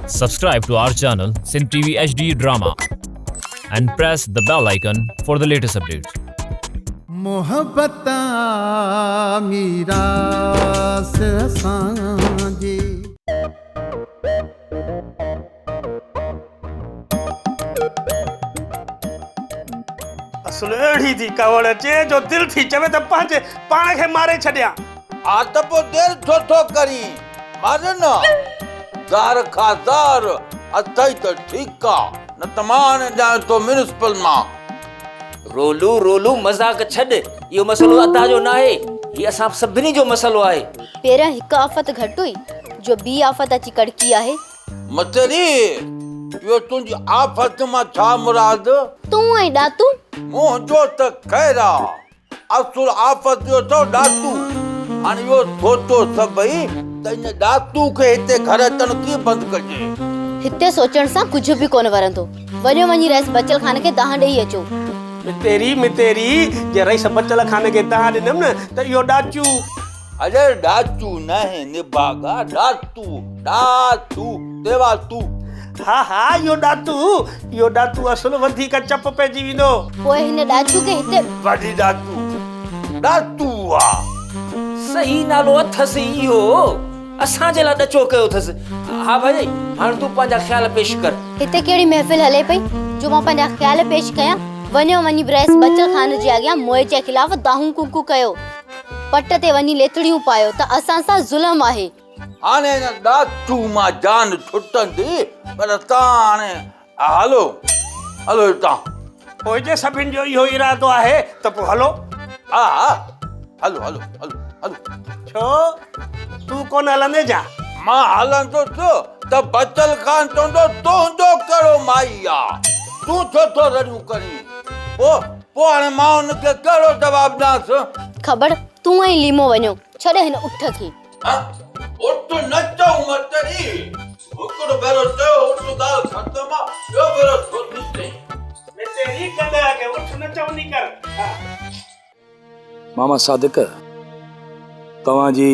Subscribe to our channel Sindh TV HD Drama and press the bell icon for the latest updates. محبت آ ميراث اسان جي. اصل اهڙي ٿي ڪاوڙ اچي جو دل ٿي چوي ته پنهنجي پاڻ کي ماري ڇڏيان. ها ته پوء دير ڇو ٿو ڪرين، مار نه. زار کان زار اٿئي ته ٺيڪ آ، نه ته مان هاڻي ڏيانء ٿو ميونسپل مان. رولو رولو مذاق ڇڏ، اهو مسئلو ادا جو ناهي، هي اسان سڀني جو مسئلو آهي. پهريان هڪ آفت گهٽ هئي جو ٻي آفت اچي ڪڙڪي آهي. متري، اهو تنهنجي آفت مان ڇا مراد؟ تون ۽ ڏاتو؟ منهنجو ته خير آ، اصل آفت اهو اٿو ڏاتو. هاڻي اهو سوچو سڀئي ته ان ڏاتو کي هتي گهر اچڻ ڪيئن بند ڪجي؟ هتي سوچڻ سان ڪجهه به ڪونه ورندو. وڃو وڃي رئيس بچل خان کي دانهن ڏيئي اچو. متيري، متيري، جي رئيس بچل خان کي دانهن ڏنم نه ته اهو ڏاچو. اڙي ڏاچو ناهي نڀاڳا، ڏاتو، ڏاتو، ديوا تو. ها ها اهو ڏاتو، اهو ڏاتو اصل وڌيڪ چپ پئجي ويندو. پوء هن ڏاچو کي هتي. وڏي ڏاتو، ڏاتو آ. صحيح نالو اٿس اهو، اسان جي لاء ڏچو ڪيو اٿس. ها ڀائي، هاڻ تون پنهنجا خيال پيش ڪر. هتي ڪهڙي محفل هلي پئي جو مان پنهنجا خيال پيش ڪيان. وڃو وڃي به رئيس بچل خان جي اڳيان موئي جي خلاف دانهون ڪوڪون ڪيو. پٽ تي وڃي ليٿڙيون پايو ته اسان سان ظلم آهي. هاڻي هن ڏاچو مان جان ڇٽندي پر تان هاڻي هلو هلو هتان. پوء جي سڀن جو اهو ارادو آهي ته پوء هلو. ها ها هلو هلو هلو هلو. ڇو تون ڪونه هلندين ڇا؟ مان هلندس ته بچل خان چوندو تنهنجو ڪهڙو مائي آ تون ڇو ٿو رڙيون ڪرين پوء پوء هاڻي مان هن کي ڪهڙو جواب ڏيانس؟ کٻڙ، تون ۽ ليمو وڃو، ڇڏ هن اٺ کي. اٺ نه چئو متري، هڪڙو ڀيرو چيو اٺ ڳالهه ختم آ، ٻيو ڀيرو ڇو ٿي چئين؟ متري، گڏهه کي اٺ نه چوندي ڪر. ماما صادق، توهان جي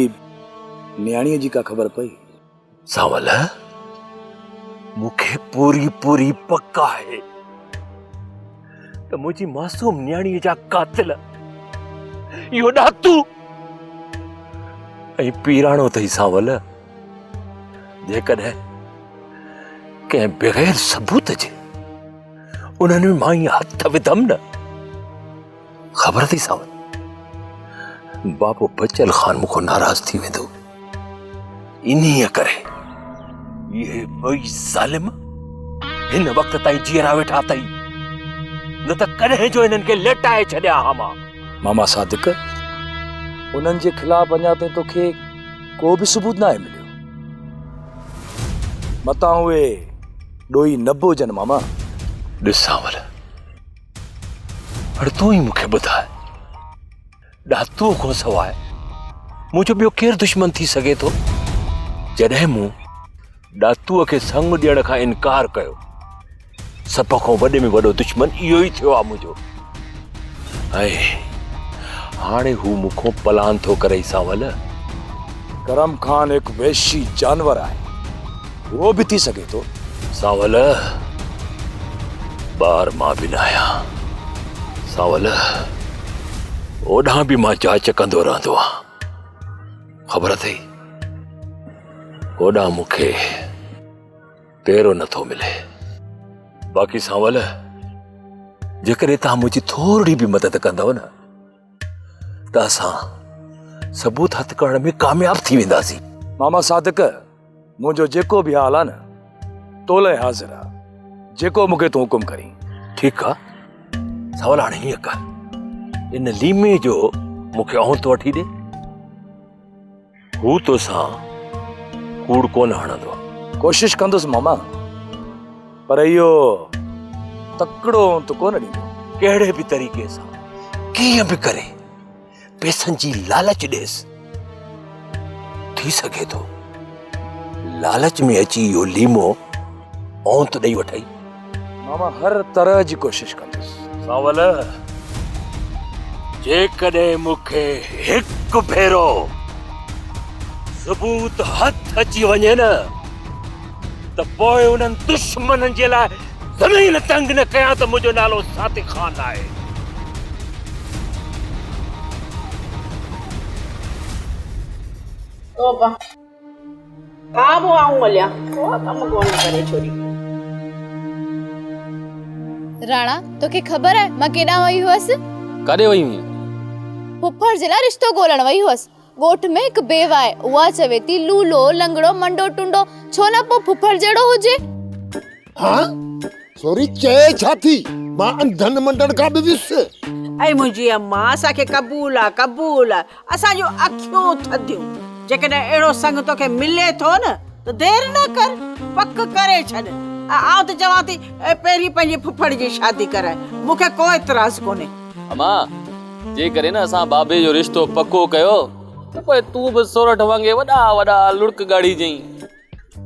نياڻيء جي ڪا خبر پئي؟ سانول، مون کي پوري پوري پڪ آهي ته منهنجي معصوم نياڻيء جا قاتل اهو ڏاتو ۽ پيراڻو اٿئي سانول. جيڪڏهن ڪنهن بغير ثبوت جي انهن ۾ مان ائين هٿ وڌم نه، خبر اٿئي سانول، بابو بچل خان مون کان ناراض ٿي ويندو. انهيء ڪري اهي ٻئي ظالم هن وقت تائين جيئرا ويٺا اٿئي، نه ته ڪڏهن جو هنن کي ليٽائي ڇڏيان ها مان. ماما صادق، انهن جي خلاف اڃا تائين توکي ڪو به ثبوت ناهي مليو. متان اهي ڏوهي نه به هجن ماما. ڏس سانول، هاڻي تون ئي مون کي ٻڌاء، ڏاتوء کان سواء منهنجو ٻيو ڪير دشمن ٿي سگهي ٿو؟ جڏهن مون ڏاتوء کي سڱ ڏيڻ کان انڪار ڪيو، سڀ کان وڏي ۾ وڏو دشمن اهو ئي ٿيو آهي منهنجو. ۽ هاڻي هو مون کان پلان ٿو ڪري سانول. ڪرم خان هڪ وحشي جانور آهي، اهو به ٿي سگهي ٿو. سانول، ٻار مان به ناهيان. سانول، اوڏانهن به مان جاچ ڪندو رهندو آهيان. خبر اٿئي، اوڏانهن مون کي پيرو نٿو ملي. باقي سانول، جيڪڏهن توهان منهنجي ٿورڙي به مدد ڪندؤ نه ته اسان ثبوت هٿ ڪرڻ ۾ ڪامياب ٿي وينداسين. ماما صادق، منهنجو جيڪو به حال آ نه تو لئه حاضر آ، جيڪو مون کي تون حڪم ڪرين. ٺيڪ آ سانول، هاڻي هيئن ڪر، ان ليمي جو مون کي اونت وٺي ڏي، هو توسان ڪوڙ ڪونه هڻندو. ڪوشش ڪندس ماما، پر اهو تڪڙو اونت ڪونه ڏيندو. ڪهڙي به طريقي سان ڪيئن به ڪري پئسن جي لالچ ڏيس. ٿي سگهي ٿو لالچ ۾ اچي اهو ليمو اونت ڏئي وٺئي. ماما هر طرح جي ڪوشش ڪندس. سانول، جيڪڏهن مون کي هڪ ڀيرو ثبوت هٿ اچي وڃي نه. ته پوء انهن دشمنن جي لاء زمين تنگ نه ڪيان ته منهنجو نالو صادق خان ناهي. توبه. ها پوء آئون هليان. ڪو ڪم ڪونه ڪري ڇوري. راڻا، توکي خبر آهي مان ڪيڏانهن وئي هئس؟ ڪاڏي وئي هئينء؟ ڦڦڙ جي لاء رشتو ڳولڻ وئي هئس. ڳوٺ ۾ هڪ بيوه آهي، اها چوي ٿي لولو، لنگڙو، منڊو ٽنڊو، ڇو نه پوء ڦڦڙ جهڙو هجي. ها سوري چئي ڇا ٿي، مان انڌن منڊن کان به ويس. اي منهنجي اما، اسان کي قبول آ، قبول آ، اسان جون اکيون ٿڌيون. جيڪڏهن اهڙو سڱ توکي ملي ٿو نه ته دير نه ڪر، پڪ ڪري ڇڏ. ۽ آئون ته چوان ٿي پهرين پنهنجي ڦڦڙ جي شادي ڪرائي، مون کي ڪو اعتراض ڪونهي. اما، جيڪڏهن نه اسان بابي جو رشتو پڪو ڪيو ته پوء تون به سورٺ وانگي وڏا وڏا لڙڪ ڳاڙيجئين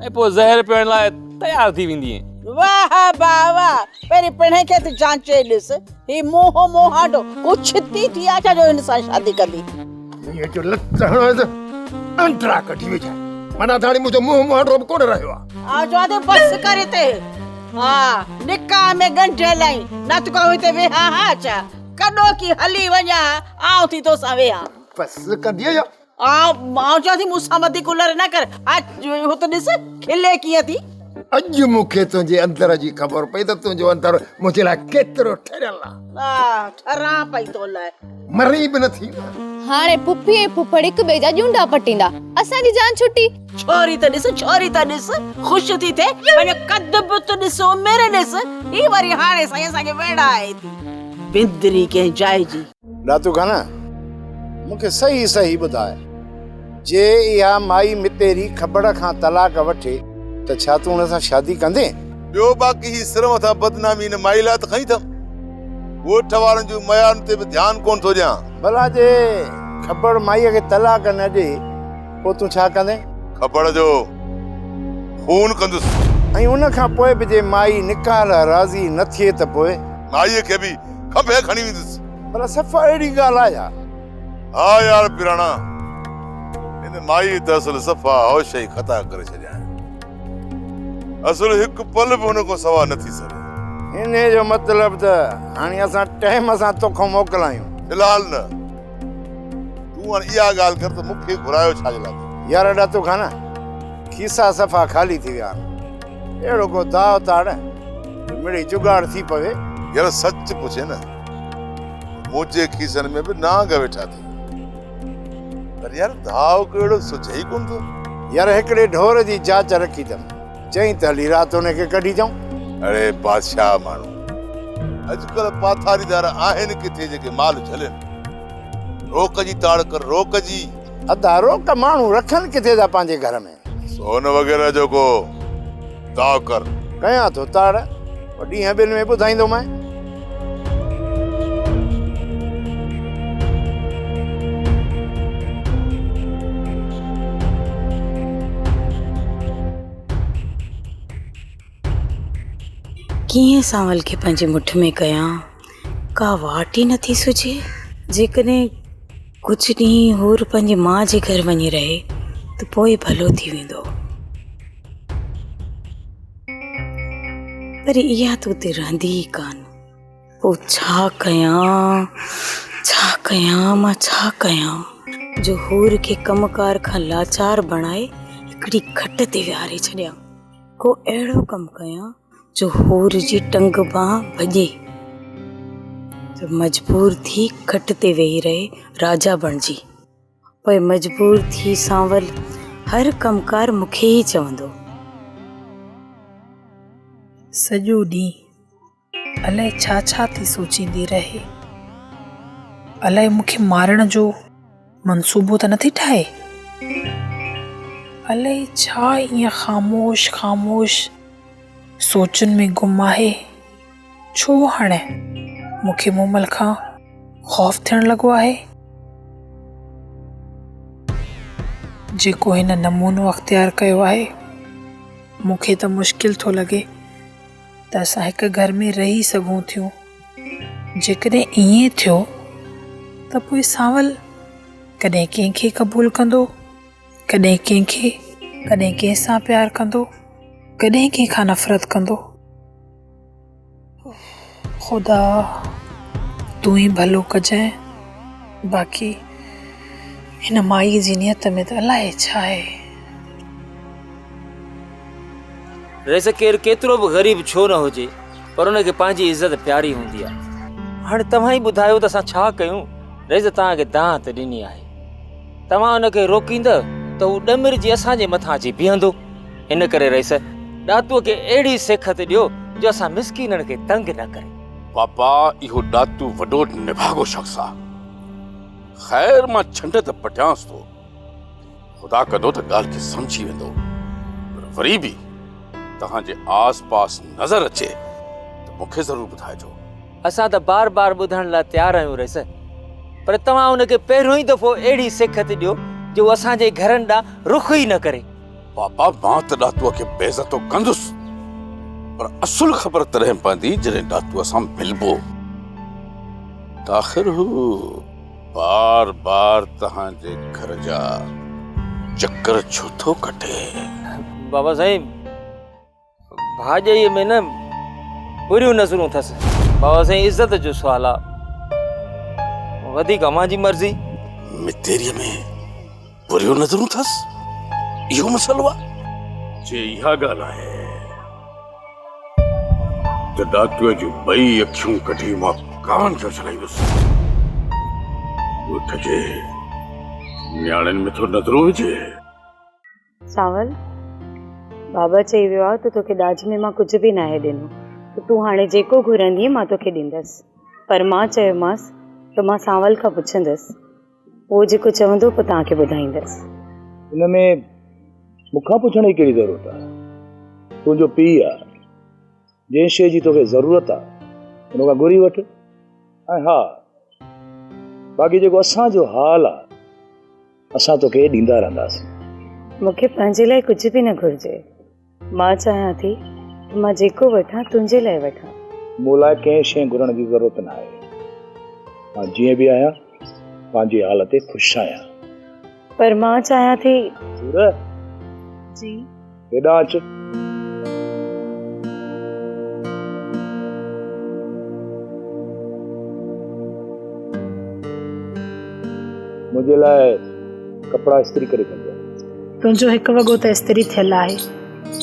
۽ پوء زهر پيئڻ لاء تيار ٿي ويندينء. واهه با واهه، پهرين پڻهين کي ته جانچي ڏس، هي منهن مهانڊو ڪو ڇتي ٿي آ ڇا جو هن سان شادي ڪندي. مينهن جو لت هڻانء ته انڊرا ڪڍي وجهان، معنيٰ ته هاڻي منهنجو منهن مهانڊو به ڪونه رهيو آ. آئون چوان ٿي بس ڪر هتي، ها نڪاح ۾ ڳنڍ هلائين، نه ته ڪو هتي ويهان ها ڇا؟ ڪڏهوڪي هلي وڃان ها، آئون ٿي توسان ويهان. بس ڪندينء يا؟ آئون چوان ٿي مون سان وڌيڪ الر نه ڪر. هت ڏس کلي ڪيئن ٿي. اڄ مون کي تنهنجي اندر جي خبر پئي ته تنهنجو اندر منهنجي لاء ڪيترو ٺريل آ. آء ٺران پئي تو لاء. مرين به نه ٿي نه. هاڻي پڦي ۽ ڦڦڙ هڪ ٻئي جا ڄونڊا پٽيندا. اسان جي جان ڇٽي. ڇوري ته ڏس، ڇوري ته ڏس، خوش ٿي ٿئي. پنهنجو قد بت ڏس، عمر ڏس. هي وري هاڻي سائين اسان کي ويڙهائي ٿي. بندري ڪنهن جاء جي. ڏاتو خان، مون کي صحيح صحيح ٻڌاء، جي اها مائي متيري کبڙ کان طلاق وٺي ته ڇا تون ان سان شادي ڪندين؟ ٻيو باقي هي سر مٿان بدنامي هن مائي لاء ته کنئي اٿم. ڳوٺ وارن جون ميارن تي به ڌيان ڪونه ٿو ڏيان. ڀلا جي کبڙ مائيء کي طلاق نه ڏئي پوء تون ڇا ڪندين؟ کبڙ جو خون ڪندس. ۽ ان کان پوء به جي مائي نڪاح لاء راضي نه ٿئي ته پوء؟ مائيء کي به کنڀي کڻي ويندس. ڀلا صفا اهڙي ڳالهه آهي ڇا؟ ها يار پراڻا، هن مائيء ته اصل صفا هوش ئي خطا ڪري ڇڏيا آهن. اصل هڪ پل به هن کان سوا نه ٿي سگهي. انهيء جو مطلب ته هاڻي اسان ٽيم سان توکان موڪلايون. في الحال نه. تون هاڻي اها ڳالهه ڪر ته مون کي گهرايو ڇا جي لاء اٿئي؟ يار ڏاتو خان، کيسا صفا خالي ٿي ويا آهن. اهڙو ڪو داء تاڙ جو مڙئي جڳاڙ ٿي پوي. يار سچ پڇين نه منهنجي کيسن ۾ به نانگ ويٺا ٿي. پر يار داء ڪو اهڙو سجهي ئي ڪونه ٿو. يار هڪڙي ڍور جي جاچ رکي اٿم. چئين ته هلي رات ان کي ڪڍي اچون. اڙي بادشاهه ماڻهو، اڄڪلهه پاٿاريدار آهن ڪٿي جيڪي مال جهلين. روڪ جي تاڙ ڪر روڪ جي. ادا روڪ ماڻهو رکن ڪٿي ٿا پنهنجي گهر ۾. سون وغيره جو ڪو داء ڪر. ڪيان ٿو تاڙ، پوء ڏينهن ٻن ۾ ٻڌائيندومانء. ڪيئن سانول کي پنهنجي مٺ ۾ ڪيان، ڪا واٽ ئي نٿي سجهي. جيڪڏهن ڪجهه ڏينهن حور پنهنجي ماء جي گهر وڃي رهي ته پوء ڀلو ٿي ويندو. پر اها ته اتي رهندي ئي ڪانه. پوء ڇا ڪيان، ڇا ڪيان، مان ڇا ڪيان جو حور کي ڪم ڪار کان لاچار بڻائي هڪڙي کٽ تي ويهاري ڇڏيان. ڪو اهڙو ڪم ڪيان جو حور جي ٽنگ ٻانهن ڀڄي ته مجبور ٿي کٽ تي ويهي رهي راجا بڻجي. پوء مجبور ٿي سانول هر ڪم ڪار مون کي ئي چوندو. سڄو ڏينهن الائي ڇا ڇا ٿي سوچيندي رهي. الائي مون کي مارڻ جو منصوبو ته نٿي ٺاهي. الائي ڇا ائين خاموش خاموش سوچن ۾ گم آهي. ڇو هاڻي مون کي مومل کان خوف ٿيڻ لڳو آهي؟ جيڪو هن نمونو اختيار ڪيو آهي، مون کي ته مشڪل ٿو لڳي ته اسان هڪ گهر ۾ رهي سگهون ٿيون. جيڪڏهن ائين ٿيو ته پوء سانول ڪڏهن ڪنهن کي قبول ڪندو، ڪڏهن ڪنهن کي، ڪڏهن ڪنهن سان پيار ڪندو. ڪڏهن ڪنهن کان نفرت ڪندو؟ خدا تون ئي ڀلو ڪجانء، باقي هن مائيء جي نيت ۾ ته الائي ڇا آهي. رئيس ڪير ڪيترو به غريب ڇو نه هجي پر ان کي پنهنجي عزت پياري هوندي آهي. هاڻي توهان ئي ٻڌايو ته اسان ڇا ڪيون؟ رئيس توهان کي دانهن ته ڏني آهي. توهان ان کي روڪيندؤ ته هو ڏمرجي اسان جي مٿان اچي بيهندو. ان ڪري رئيس ڏاتوء کي اهڙي سيکت ڏيو جو اسان مسڪينن کي تنگ نه ڪري. بابا اهو ڏاتو وڏو نڀاڳو شخص آ. خير مان ڇنڊ ته پٽيانس ٿو. خدا ڪندو ته ڳالهه کي سمجهي ويندو. پر وري به توهان جي آس پاس نظر اچي ته مون کي ضرور ٻڌائجو. اسان ته بار بار ٻڌڻ لاء تيار آهيون رئيس، پر توهان ان کي پهريون ئي دفعو اهڙي سيکت ڏيو جو هو اسان جي گهرن ڏانهن رخ ئي نه ڪري. بابا مان ته ڏاتوء کي بيعزتو ڪندس، پر اصل خبر تڏهن پوندي جڏهن ڏاتوء سان ملبو ته آخر هو بار بار توهان جي گهر جا چڪر ڇو ٿو ڪٽي؟ بابا سائين ڀاڄائيء ۾ نه بريون نظرون اٿس. بابا سائين عزت جو سوال آ، وڌيڪ اوهان جي مرضي. متيريء ۾ بريون نظرون اٿس؟ اهو مسئلو آ؟ جي اها ڳالهه آهي ته ڏاتوء جون ٻئي اکيون ڪڍي مان ڪانه جو اڇلائيندس. ڳوٺ جي نياڻين ۾ ٿو نظرون وجهي. سانول، بابا چئي ويو آهي ته توکي ڏاج ۾ مان ڪجهه به ناهي ڏنو ته تون هاڻي جيڪو گهرندينء مان توکي ڏيندس. پر مان چيومانس ته مان سانول کان پڇندس، اهو جيڪو چوندو پوء توهان کي ٻڌائيندس. ان ۾ مون کان پڇڻ جي ڪهڙي ضرورت آهي؟ تنهنجو پيء آهي، جنهن شيء جي توکي ضرورت آهي، ان کان گهري وٺ. ۽ ها، باقي جيڪو اسان جو حال آهي، اسان توکي ڏيندا رهنداسين. مون کي پنهنجي لاء ڪجهه به نه گهرجي. مان چاهيان ٿي ته مان جيڪو وٺان تنهنجي لاء وٺان. مون لاء ڪنهن شيء گهرڻ جي ضرورت ناهي. مان جيئن به آهيان پنهنجي حال تي خوش آهيان. پر مان چاهيان ٿي. سورة! جي. هيڏانهن اچ. منهنجي لاء ڪپڙا استري ڪري ڇڏجانء. تنهنجو هڪ وڳو ته استري ٿيل آهي،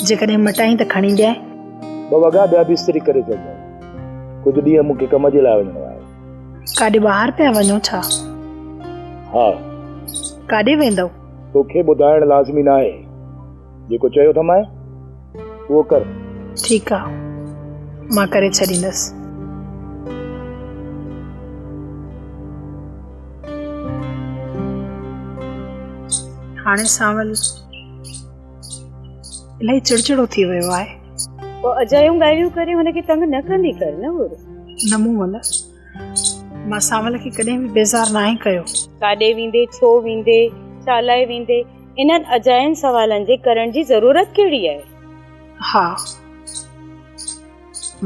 جيڪڏهن مٽائين ته کڻي ڏيانء. ٻه وڳا ٻيا به استري ڪري ڇڏجانء. ڪجهه ڏينهن مون کي ڪم جي لاء وڃڻو آهي. ڪاڏي ٻاهر پيا وڃو ڇا؟ ها. ڪاڏي ويندؤ؟ توکي ٻڌائڻ لازمي ناهي. جيڪو چيو اٿمانء، اهو ڪر. ٺيڪ آ، مان ڪري ڇڏيندس. هاڻي سانول الاهي چڙچڙو ٿي ويو آهي. پوء اجايون ڳالهيون ڪري هن کي تنگ نه ڪندي ڪر نه گرو. نه مون ول، مان سانول کي ڪڏهن به بيزار ناهي ڪيو. ڪاڏي ويندي، ڇو ويندي، ڇا لاء ويندي، انهن اجاين سوالن جي ڪرڻ جي ضرورت ڪهڙي آهي؟ ها،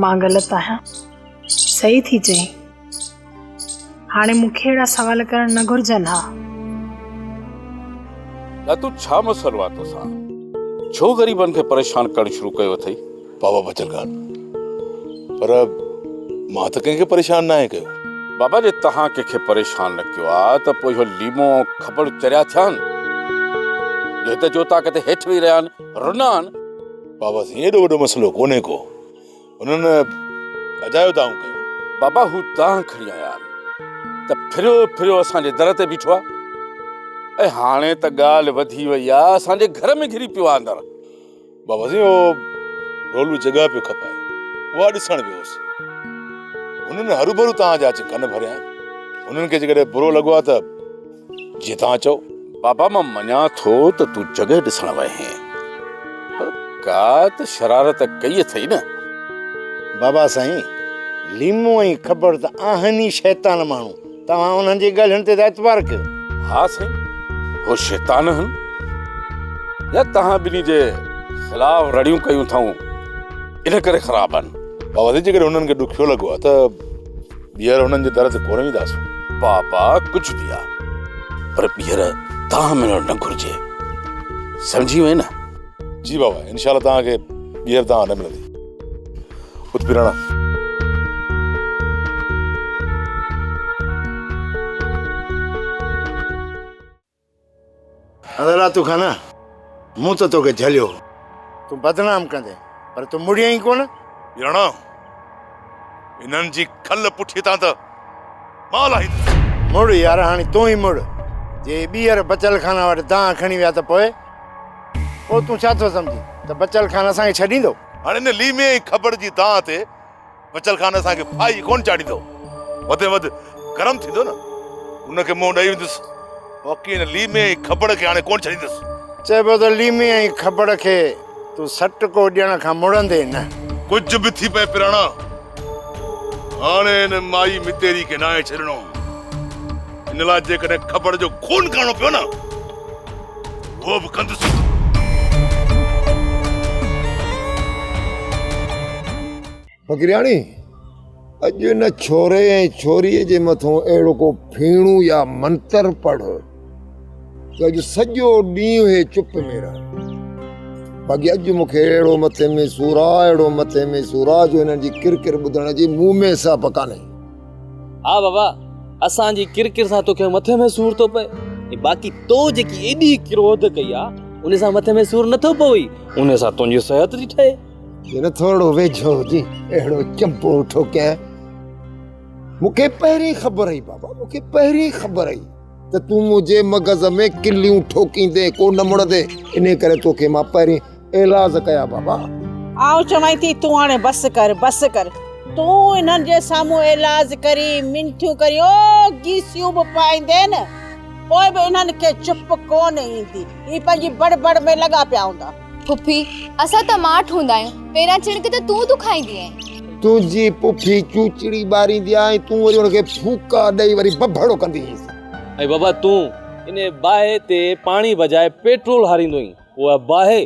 مان غلط آهيان. صحيح ٿي چئين. هاڻي مون کي اهڙا سوال ڪرڻ نه گهرجن ها. ڏاتو ڇا مسئلو آ توسان؟ ڇو غريبن کي پريشان ڪرڻ شروع ڪيو اٿئي؟ بابا بچل خان، پر مان ته ڪنهن کي پريشان ناهي ڪيو. بابا جي توهان ڪنهن کي پريشان نه ڪيو آ ته پوء اهو ليمو ۽ کبڙ چريا ٿيا آهن جو هت جوتا ڪٿي هيٺ ويهي رهيا آهن، رنا آهن. بابا سائين ايڏو وڏو مسئلو ڪونهي ڪو. هنن اجايو دانهون ڪيون. بابا هو دانهن کڻي آيا آهن ته ڦريو ڦريو اسان جي در تي بيٺو آ ۽ هاڻي ته ڳالهه وڌي وئي آ اسان جي گهر ۾ گهري پيو آ اندر. بابا سائين اهو رولو جڳهه پيو کپائي اها ڏسڻ ويو هوس. هنن هروڀرو توهان جا اچي ڪن ڀريا آهن. هنن کي جيڪڏهن برو لڳو آ ته جيئن توهان چئو. بابا مان مڃان ٿو ته تون جڳهه ڏسڻ وئين هئين پر ڪا ته شرارت ڪئي اٿئي نه. بابا سائين ليمو ۽ کبڙ ته آهن ئي شيطان ماڻهو توهان انهن جي ڳالهين تي ته اعتبار ڪيو. ها سائين هو شيطان آهن يا توهان ٻنهي جي خلاف رڙيون ڪيون اٿائون ان ڪري خراب آهن. بابا سائين جيڪڏهن هنن کي ڏکيو لڳو آهي ته ٻيهر هنن جي در تي ڪونه وينداسون. بابا ڪجهه به آ پر ٻيهر دانهن ملڻ نه گهرجي سمجهي وئين نه. جي بابا انشاء الله توهان کي ٻيهر دانهن نه ملندي. اٿ پيراڻا. ادا تون کان نه مون ته توکي جهليو هو. تون بدنام ڪندين پر تون مڙين ئي ڪونه. پيراڻا انهن جي کل پٺيء تان ته مان لاهيندس. مڙ يار هاڻي تون ئي مڙ. جي ٻيهر بچل خان وٽ دانهن کڻي ويا ته پوء؟ پوء تون ڇا ٿو سمجهين ته بچل خان اسان کي ڇڏيندو؟ هاڻي ان ليمي ۽ کبڙ جي دانهن تي بچل خان اسان کي ڦاهي ڪونه چاڙهيندو. وڌ ۾ وڌ گرم ٿيندو نه، ان کي منهن ڏئي ويندس. باقي ان ليمي ۽ کبڙ کي هاڻي ڪونه ڇڏيندس. چئبو ته ليمي ۽ کبڙ کي تون سٽڪو ڏيڻ کان مڙندين نه. ڪجهه به ٿي پئي پراڻا، هاڻي ان مائي متيري کي ناهي ڇڏڻو. ان لاء جيڪڏهن کبڙ جو خون ڪرڻو پيو نه، اهو به ڪندس. فقيرياڻي، اڄ ان ڇوري ۽ ڇوريء جي مٿون اهڙو ڪو ڦيڻو يا منتر پڙهه جو اڄ سڄو ڏينهن هي چپ ۾ رهن. باقي اڄ مون کي اهڙو مٿي ۾ سور آ، اهڙو مٿي ۾ سور آ جو هنن جي ڪرڪر ٻڌڻ جي مون ۾ سهپ ڪانهي. ها بابا، اسان جي ڪرڪر سان توکي مٿي ۾ سور ٿو پئي ۽ باقي تو جيڪي ايڏي ڪروڌ ڪئي آ، ان سان مٿي ۾ سور نٿو پوي، ان سان تنهنجي صحت ٿي ٺهي. جي نه ٿورڙو ويجهو هجين، اهڙو چنبو ٺوڪيان. مون کي پهرين خبر هئي بابا، مون کي پهرين خبر هئي ته تون منهنجي مغز ۾ ڪليون ٺوڪيندين ڪو نه مڙندين، انهي ڪري توکي مان پهرين ايلاز ڪيا بابا. آئون چوانء ٿي تون هاڻي بس ڪر، بس ڪر. تون انهن جي سامهون ايلاز ڪرين، منٿيون ڪرين، او گيسيون به پائيندين نه، پوء به انهن کي چپ ڪونه ايندي. هي پنهنجي بڙ بڙ ۾ لڳا پيا هوندا. پڦي، اسان ته ماٺ هوندا آهيون. پهريان چڻڪ ته تون دکائيندي آهين. تنهنجي پڦي چوچڙي ٻاريندي آهي ۽ تون وري ان کي ڦوڪا ڏئي وري بڀڙو ڪندي هئينس. ۽ بابا تون انهي باهه تي پاڻي بجاء پيٽرول هاريندو هئين. اها باهه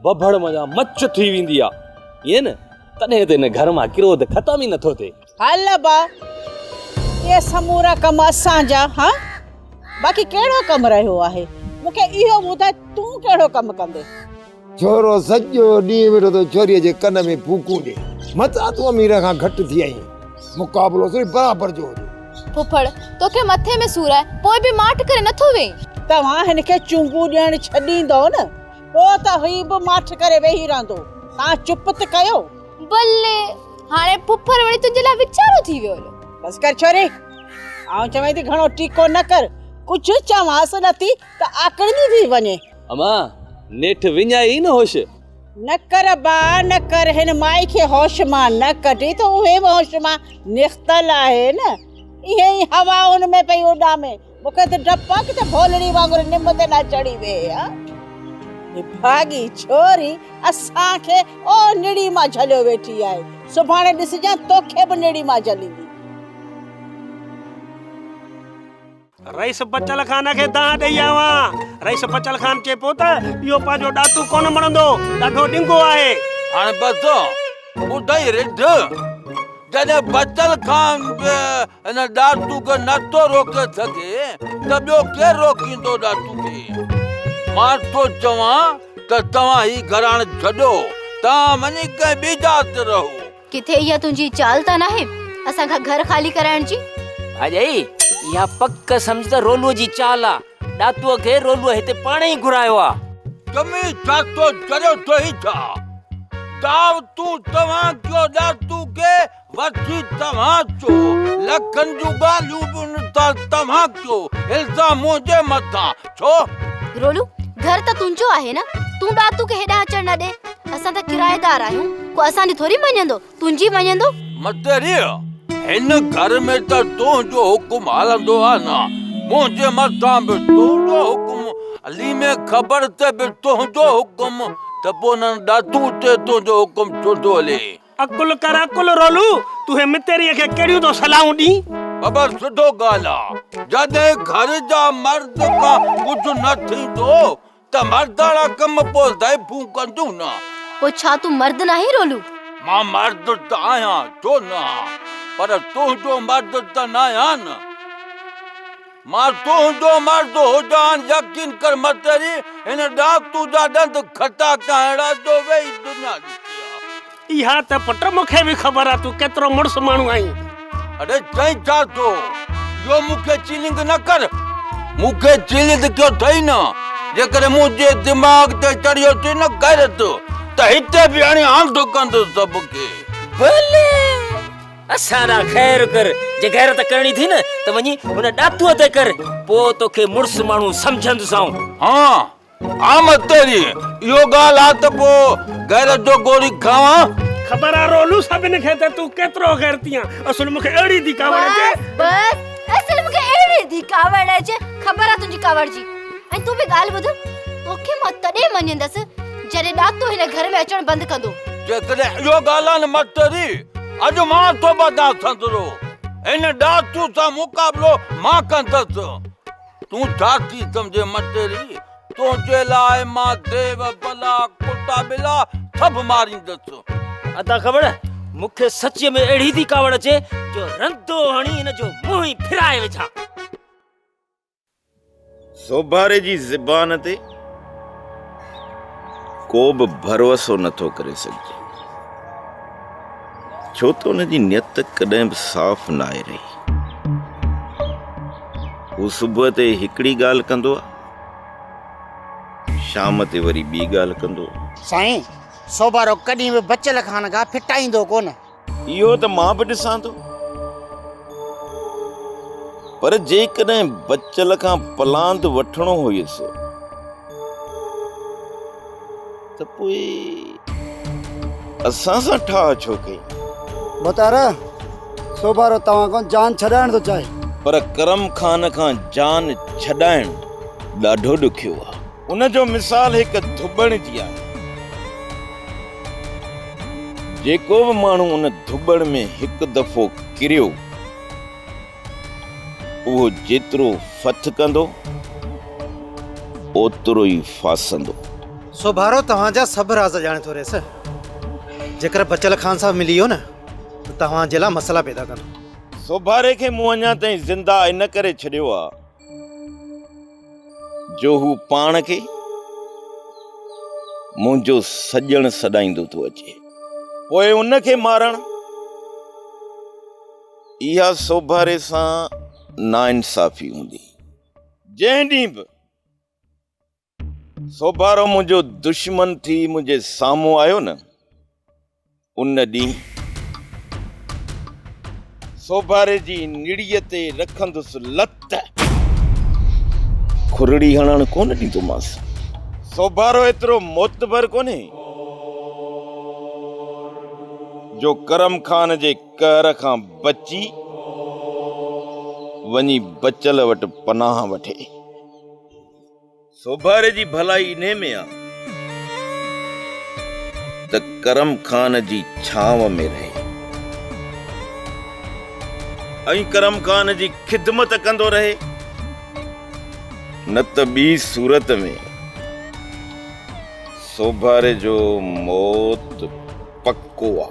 ڀڀڙ منجهان مچ ٿي ويندي آ. ائين نه؟ تڏهن ته هن گهر مان ڪروڌ ختم ئي نٿو ٿئي. هل ابا، اهي سمورا ڪم اسان جا، ها؟ باقي ڪهڙو ڪم رهيو آهي؟ مون کي اهو ٻڌاء تون ڪهڙو ڪم ڪندين؟ ڇورو سڄو ڏينهن ويٺو ٿو ڇوريء جي ڪن ۾ ڦوڪون ڏي. متان تون امير کان گهٽ ٿي آئين. مقابلو صرف برابر جو هجي. ڦڦڙ، توکي مٿي ۾ سور آهي، پوء به ماٺ ڪري نٿو ويهين. توهان هن کي چونگون ڏيڻ ڇڏيندؤ نه، پوء ته هي به ماٺ ڪري ويهي رهندو. توهان چپ ته ڪيو. بلي، هاڻي ڦڦڙ وري تنهنجي لاء ويچارو ٿي ويو هليو. بس ڪر ڇوري، آئون چوين ٿي گهڻو ٽيڪو نه ڪر. ڪجهه چوانس نٿي ته آڪڙجي ٿي وڃي. امان، نيٺ وڃائي ئي نه هوش. نه ڪر ابا نه ڪر هن مائي کي هوش مان نه ڪڍي ته اهي به هوش مان نختل آهي نه ايئن ئي هوائن ۾ پئي اڏامي مون کي ته ڊپ آ ڪٿي ڀولڙي وانگر نم تي نه چڙهي ويهي ها نڀاڳي ڇوري اسان کي او نڙي مان جهليو ويٺي آهي سڀاڻي ڏسجان توکي به نڙي مان جهليندي. رئيس بچل خان کي دانهن ڏئي آيو آهيان. رئيس بچل خان چئي پيو ته اهو پنهنجو ڏاتو ڪونه مڙندو، ڏاڍو ڏنگو آهي. هاڻي بس ٻڌئي رڍ، جڏهن بچل خان به هن ڏاتو کي نٿو روڪي سگهي ته ٻيو ڪير روڪيندو ڏاتو کي؟ مان ٿو چوان ته توهان هي گهراڻ ڇڏيو، توهان وڃي ڪنهن ٻي جاء تي رهو. ڪٿي اها تنهنجي چال ته ناهي اسان کان گهر خالي ڪرائڻ جي؟ ڀاڄائي، اها پڪ سمجهه ته رولوء جي چال آ. ڏاتوء کي رولوء هتي پاڻ ئي گهرايو آ. ڪمي ڇا ٿو چريو ٿئي ڇا؟ دعوتون توهان ڪيو ڏاتو کي وٺي توهان اچو. لکن جون ڳالهيون به ان تان توهان ڪيو. الزام منهنجي مٿان ڇو؟ رولو، گهر ته تنهنجو آهي نه، تون ڏاتو کي هيڏانهن اچڻ نه ڏي. اسان ته ڪرائيدار آهيون، ڪو اسان جي ٿوري مڃيندو، تنهنجي مڃيندو. متيري، هن گهر ۾ ته تنهنجو حڪم هلندو آ نه، منهنجي مٿان به تنهنجو حڪم، علي ۾ خبر تي به تنهنجو حڪم، ته پوء انهن ڏاتون تي تنهنجو حڪم ڇو ٿو هلي؟ عقل ڪر عقل رولو، تون هن متيريء کي ڪهڙيون ٿو صلاحون ڏين؟ بابا سڌو ڳالهه آ، جڏهن گهر جا مرد کان ڪجهه نه ٿيندو ته مرداڻا ڪم پوء زائفون ڪنديون نه. پوء ڇا تون مرد ناهين رولو؟ مان مرد ته آهيان، ڇو نه آهيان، پر تنهنجو مرد ته ناهيان نه. مان تنهنجو مرد هجان يقين ڪر متيري هن ڏانهن تنهنجا ڏند کٽا ڪانهڙا جو ويهي دنيا ڏسي ها. اها ته پٽ مون کي به خبر آ تون ڪيترو مڙس ماڻهو آهين. اڙي چئين ڇا ٿو؟ اهو مون کي چيلنج نه ڪر. مون کي چيلنج ڪيو اٿئي نه، جيڪڏهن منهنجي دماغ تي چڙهيو ٿي نه غيرت ته هتي به هڻي هنڌ ڪندس سڀ کي. ڀلي اسان ڏانهن خير ڪر، جي غيرت ڪرڻي ٿي نه ته وڃي هن ڏاتوء تي ڪر، پوء توکي مڙس ماڻهو سمجهندس آئون. ها آمد تيري اهو ڳالهه آ ته پوء غيرت جو گوري کاوان. خبر آ رولو سڀن کي ته تون ڪيترو غيرتي آن. اصل مون کي اهڙي ٿي ڪاوڙ اچي. بس بس اصل مون کي اهڙي ٿي ڪاوڙ اچي. خبر آ تنهنجي ڪاوڙ جي. ۽ تون به ڳالهه ٻڌ توکي مان تڏهن مڃيندس جڏهن ڏاتو هن گهر ۾ اچڻ بند ڪندو. جيڪڏهن اهو ڳالهه آ نه متيري اڄ مان ٿو ٻڌان سندرو. هن ڏاتو سان مقابلو مان ڪندس. تون ڇا ٿي سمجهين مٽيري، تنهنجي لاء مان ديو، بلا، ڪتا ٻلا سڀ ماريندس. ادا کبڙ، مون کي سچيء ۾ اهڙي ٿي ڪاوڙ اچي جو رندو هڻي هن جو منهن ئي ڦرائي وجهان. سوڀاري جي زبان تي ڪو به ڀروسو نه ٿو ڪري سگهجي، ڇو ته ان جي نيت ڪڏهن به صاف ناهي رهي. هو صبح تي هڪڙي ڳالهه ڪندو آ، شام تي وري ٻي ڳالهه ڪندو آ. سائين، سوڀارو ڪڏهن به بچل خان کان ڦٽائيندو ڪونه. اهو ته مان به ڏسان ٿو. پر جيڪڏهن بچل کان پلاند وٺڻو هيس ته پوء اسان سان ٺاهه ڇو ڪئي؟ ڀتار، سوڀارو توهان کان جان ڇڏائڻ ٿو چاهي. پر ڪرم خان کان جان ڇڏائڻ ڏاڍو ڏکيو آهي. ان جو مثال هڪ ڌٻڻ جي آهي. جيڪو به ماڻهو ان ڌٻڻ ۾ هڪ دفعو ڪريو، اهو جيترو ڦٿڪندو، اوترو ئي ڦاسندو. سوڀارو توهان جا سڀ راز ڄاڻي ٿو ريس. جيڪر بچل خان صاحب ملي ويو نه ته توهان جي لاء مسئلا پيدا ڪندو. سوڀاري کي مون اڃا تائين زنده ان ڪري ڇڏيو آ جو هو پاڻ کي منهنجو سڄڻ سڏائيندو ٿو اچي. پوء ان کي مارڻ اها سوڀاري سان ناانصافي هوندي. جنهن ڏينهن به سوڀارو منهنجو دشمن ٿي منهنجي سامهون آيو نه، ان ڏينهن سوڀاري جي نڙيء تي رکندس لت. کرڙي هڻڻ ڪونه ڏيندومانس. سوڀارو ايترو معتبر ڪونهي جو ڪرم خان جي قهر کان بچي وڃي بچل وٽ پناهه وٺي. سوڀاري جي ڀلائي انهي ۾ آ ته ڪرم خان جي ڇانو ۾ رهي ۽ ڪرم خان جي خدمت ڪندو رهي، نه ته ٻي صورت ۾ سوڀاري جو موت پڪو آ.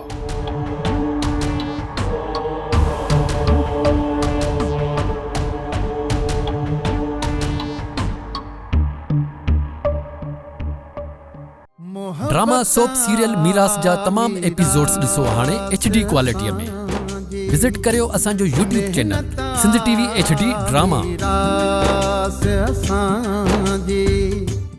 ڊراما سوپ سيريل ميراث جا تمام ايپيسوڊز ڏسو هاڻي ايڇ ڊي ڪوالٽي ۾ وزٽ ڪريو اسان جو YouTube channel Sindh T V H D drama. ميراث اسان